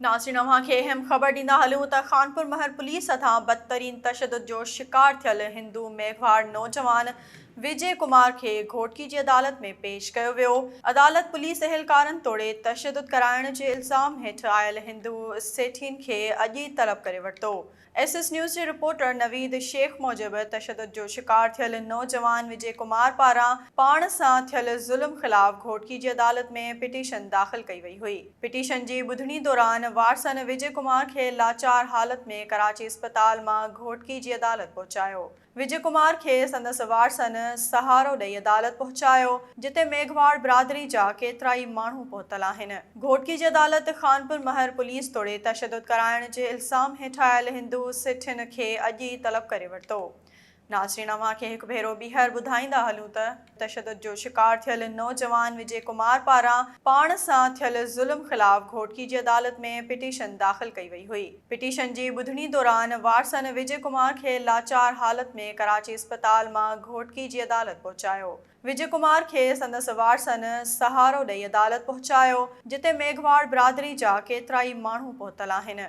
ناظرين اوهان کي اهم خبر ڏيندا هلون ته خانپور مهر پوليس هٿان بدترين تشدد جو شڪار ٿيل هندو ميگهواڙ نوجوان وجي ڪمار کي گهوٽڪي جي عدالت ۾ پيش ڪيو ويو. عدالت پوليس اهلڪارن توڙي تشدد ڪرائڻ جي الزام هيٺ آيل هندو سيٺين کي اڄ ئي طلب ڪري ورتو. ايس ايس نيوز جي رپورٽر نويد شيخ موجب تشدد جو شڪار ٿيل نوجوان وجي ڪمار پاران پاڻ سان ٿيل ظلم خلاف گهوٽڪي جي عدالت ۾ پٽيشن داخل ڪئي وئي هئي. پٽيشن جي ٻڌڻي دوران وارثن وجي ڪمار کي لاچار حالت ۾ ڪراچي اسپتال مان گهوٽڪي جي عدالت پهچايو. وجي ڪمار کي سندس وارثن سهارو ڏئي عدالت پهچايو، جتي ميگهواڙ برادري جا ڪيترائي ماڻهو پهتل آهن. گهوٽڪي جي عدالت خانپور مهر پوليس توڙي تشدد ڪرائڻ جي الزام هيٺ آيل هندو سيٺين کي اڄ ئي طلب ڪري ورتو. ناظرين اوهان کي هڪ ڀيرو ٻيهر ٻڌائيندا هلون ته تشدد جو شڪار ٿيل نوجوان وجي ڪمار پاران پاڻ سان ٿيل ظلم خلاف گهوٽڪي جي عدالت ۾ پٽيشن داخل ڪئي وئي هئي. پٽيشن جي ٻڌڻي دوران وارثن وجي ڪمار کي لاچار حالت ۾ ڪراچي اسپتال مان گهوٽڪي جي عدالت پهچايو. وجي ڪمار کي سندس وارثن سهارو ڏئي عدالت پهچايو، جتي ميگهواڙ برادري جا ڪيترائي ماڻهو پهتل آهن.